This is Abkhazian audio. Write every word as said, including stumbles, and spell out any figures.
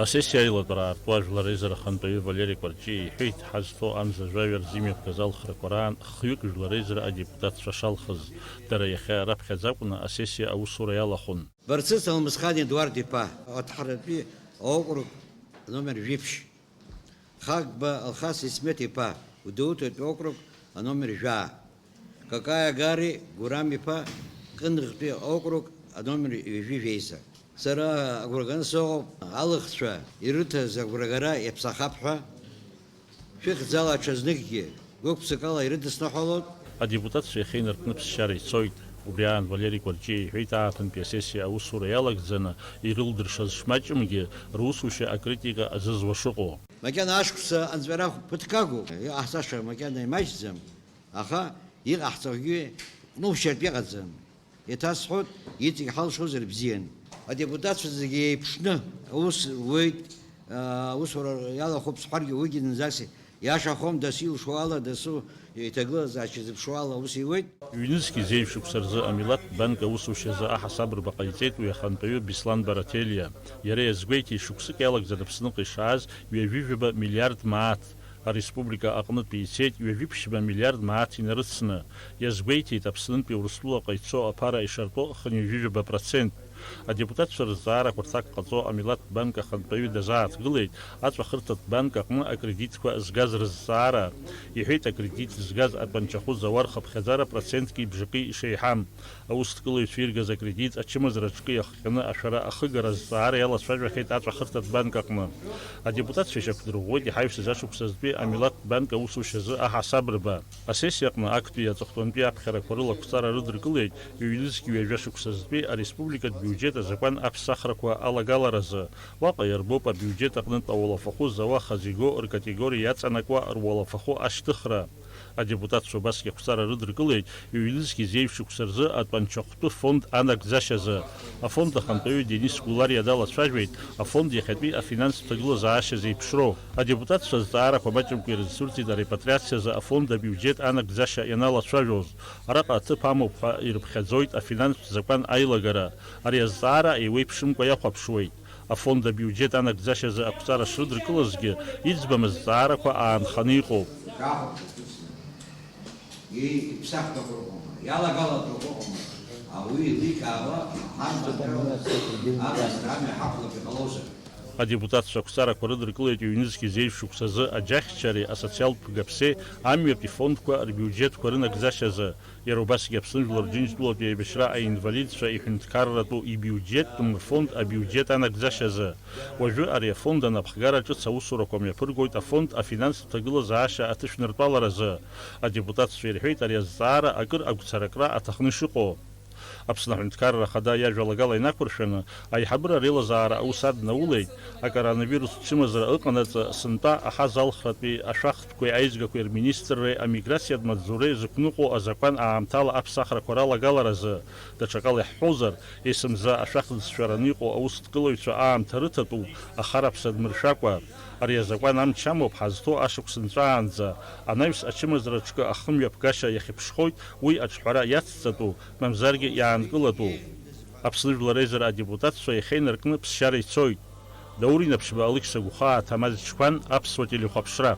Асессиа аилатәара аартуа Жәлар реизара ахантәаҩы Валери Кәарҷиа иҳәеит, ҳазҭо амза жәаҩа рзы имҩаԥгаз алхрақәа раан хҩык Жәлар реизара адепутатцәа шалхыз, дара иахьа раԥхьаӡа акәны асессиа аусура иалахәын. Барцыц Алмысхан Едуард-иԥа, Аҭҳаратәи аокруг номер жәиԥшь. Хагба Алхас Исмет-иԥа, Гәдоуҭатәи округ, аномер жәаа. Какаиа Гари Гурам-иԥа, Кындыӷтәи округ, аномер ҩажәи жәеиза. Сара агәра ганы сыҟоуп, алыхцәа ирыҭаз агәрагара иаԥсахап ҳәа, шәыхьӡала аҽазныкгьы гәык-ԥсыкала ирыдысныҳәалоит. Адепутатцәа иахьа инаркны ԥсшьара ицоит. Убри аан Валери Кәарҷиа иҳәеит, ааԥынтәи асессиа аусура иалагӡаны ирылдыршаз шмаҷымгьы, русушьа акритика азызуа шыҟоу. Макьана ашықәса анҵәара ԥыҭк агуп, иҟаҳҵаша макьана имаҷӡам, аха иҟаҳҵогьы ҟәнушьартә иҟаӡам. Еиҭасҳәоит, иҵегь ҳалшозар бзиан. Адепутатцәа зегьы еиԥшны аус руеит, аа, аусура иалахәуп сҳәаргьы, уигьы зынӡаск иашахом, дасу илшо ала, дасу иҭагылазаашьа зыԥшуа ала аус иуеит. Ҩнызқь зеижә шықәса рзы амилаҭтә банк аусушьазы аҳасабырба ҟаиҵеит уи ахантәаҩы Беслан Барателиа. Иара иазгәеиҭеит, шықәсык иалагӡаны Аԥсныҟа ишааз ҩажәижәаба миллиард мааҭ ареспублика аҟнытә ицеит, ҩажәиԥшьба миллиард мааҭ инарыцны. Иазгәеиҭеит, Аԥснынтәи Урыстәылаҟа ицо аԥара ишартәо хынҩажәижәаба процент. Адепутатцәа рызҵаарақәа рҭак ҟаҵо амилаҭтә банк ахантәаҩы дазааҭгылеит аҵәахырҭатә банк аҟны акредитқәа згаз рызҵаара. Иҳәеит, акредит згаз атәанчахәы зауа рхыԥхьаӡара процентки бжаки ишеиҳам. Аусҭкылаҩцәа иргаз акредит ачымазара аҿкы иахҟьаны ашәара ахыгара азҵаара иалацәажәахьеит аҵәахырҭатә банк аҟны. Адепутатцәа ишьақәдырӷәӷәеит иҳаҩсыз ашықәсазтәи амилаҭтә банк аусушьазы аҳасабырба. Асессиа аҟны актәи аҵыхәтәантәи аԥхьарақәа рыла ақәҵара рыдыркылеит ҩнызқь ҩажәа шықәсазтәи ареспубликатә биуџьет азакәан аԥсахрақәа алагаларазы. Уаҟа иарбоуп абиуџьет аҟнытә ауалафахәы зауа хазы игоу ркатегориа иаҵанакуа руалафахәы ашьҭыхра. Адепутатцәа убасгьы ақәҵара рыдыркылеит ҩнызқь зеижә шықәса рзы атәанчахәтәы фонд анагӡашьазы. Афонд ахантәаҩы Денис Гәлариа далацәажәеит афонд иахьатәи афинанстә ҭагылазаашьа зеиԥшроу. Адепутатцәа азҵаарақәа маҷымкәа ирызцәырҵит арепатриациазы афонд абиуџьет анагӡашьа ианалацәажәоз. Араҟа аҭыԥ амоуп ҳәа ирыԥхьаӡоит афинанстә закәан аилагара. Ари азҵаара еиуеиԥшымкәа иахәаԥшуеит. Афонд абиуџьет анагӡашьазы ақәҵара шрыдыркылазгьы, иӡбам азҵаарақәа аанханы иҟоуп. Иԥсахтәқәа ыҟоума, иалагалатәқәа ыҟоума, ауаҩы еиликаауа, ҳарбанқәа амҩа ҳақәлап иҟалозар. Адепутатцәа ақәҵарақәа рыдыркылеит ҩнызқь зеижә шықәсазы аџьахьчареи асоциалтә гаԥсеи амҩатәи фондқәа рбиуџьетқәа рынагӡашьазы. Иара убасгьы Аԥсны Жәлар Џьынџьтәылатәи аибашьра аинвалидцәа иҳәынҭқарратәу ибиуџьеттә мырфонд абиуџьет анагӡашьазы. Уажәы ари афонд анапхгара ҿыц аусурақәа мҩаԥыргоит афонд афинанстә ҭагылазаашьа аҭышәныртәаларазы. Адепутатцәа ирҳәеит ари азҵаара акыр агәцаракра аҭахны ишыҟоу. Аԥсны Аҳәынҭқарра Ахада иажәалагала инақәыршәаны, аиҳабыра реилазаара аус аднаулеит, акоронавирустә чымазара ыҟанаҵы сынтәа аҳазалхратәи ашәахтә Қәеи аизгақәеи рминистрреи амиграциатә маҵзуреи зықәныҟәо азакәан аамҭала аԥсахрақәа ралагаларазы, даҽакала иаҳҳәозар, есымза ашәахӡшәараны иҟоу аусҭкылаҩцәа аамҭа рыҭатәуп ахараԥса дмыршәакәа. Ари азакәан амч амоуп ҳазҭоу ашықәс нҵәаанӡа, анаҩс ачымазара ҿкы ахымҩаԥгашьа иахьыԥшхоит, уи аҿҳәара иацҵатәу, мамзаргьы иаанкылатәу. Аԥсны Жәлар Реизара адепутатцәа иахьа инаркны ԥсшьара ицоит. Даур Инаԥшьба, Алықьса Гәхаа, Ҭамаз Чқәан, Аԥсуа телехәаԥшра.